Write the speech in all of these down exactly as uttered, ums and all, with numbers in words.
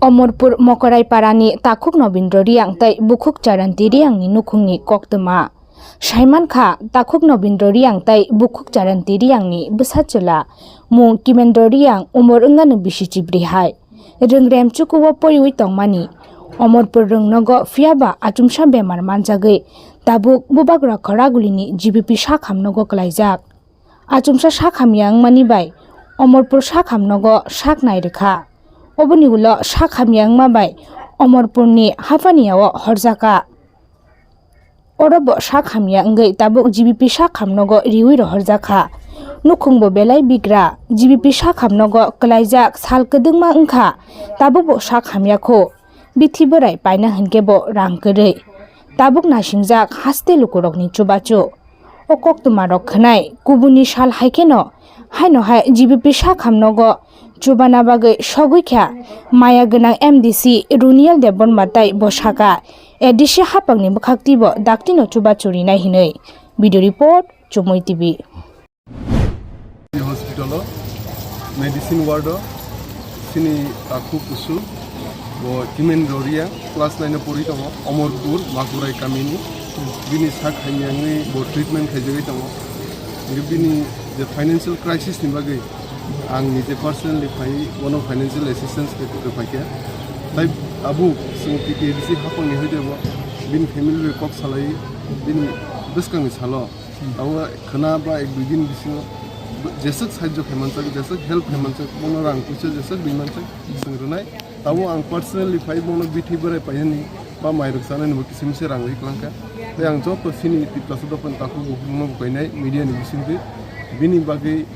Omorpur Mokorai parani Takhuk Nobindro Riang tei Bukhuk Charanti Riangni nukhungni koktwma. Saimankha, Takhuk Nobindro Riang tei Bukhuk Charanti Riangni bwsachwla mung Kimendro Riang umor wngano bisi chibri hai. Rwngrem chukuo poiwi tongmani. Omorpur rwngnogo phiyaba achomsa bemar manjagwi tabuk bubagra Khoragulini G B P sak hamnogo kwlaijak. Achomsa sak hamya wngmani bai Omorpur sak hamnogo sak nai rwkha. Oboni ulo sak hamya wngma bai Omorpurni Haphaniao horjakha. Oro bo sak hamya wngwi tabuk G B P sak hamnogo riwi rohorjakha. Nukhungbo belai bigra, G B P sak hamnogo kwlaijak sal kwdwngma wngkha, tabukbo sak hamya kho. Bithi borai paina hinkhe bo rang kwrwi. Tabuk nasingjak haste lukurokni chubachu. O koktwmarok khwnai kubuni sal hai kheno haino hai G B P sak hamnogo chubana bagwi sogwi kha maya gwnang M D C Runiel Debbarma tei bo saka A D C hapangni bwkhak twibo daktino chubachu rinai hinwi. Video report, Chumui T V. Hospital o medicine ward o chini takhu kusu bo Kimendro Riang class nine o pori tongo, Omorpur Makurai kamini. Bini sak hamya wngwi bo treatment khaijagwi tongo. Hingke bini je financial crisis ni bagwi ang nije personally phai bono financial assistance khe rwphaikha. Tai abo chwng T T A D C hapangni hoite bo bini family bai kok salai bini bwskangni salo. Abo khwna ba ek dui din bisingo jeswk sahajyo khai mansak, jeswk help khai mansak, bono rang puisa jeswk ri mansak, chwng rwnai. Abo ang personally phai bono bithi berai painani ba mairok chanani bo kisim se rang ri klangkha. Tai ang joto chini Tiprasa dophani takhuk bukhukno bo kainai media ni bisingtwi. Bini bagwi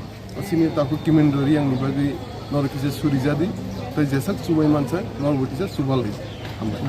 chini takhuk Kimendro Riang ni bagwi norok kisa suri jadi. Tai jeswk chubai mansak, norok bo kisa chubalai. Hambai.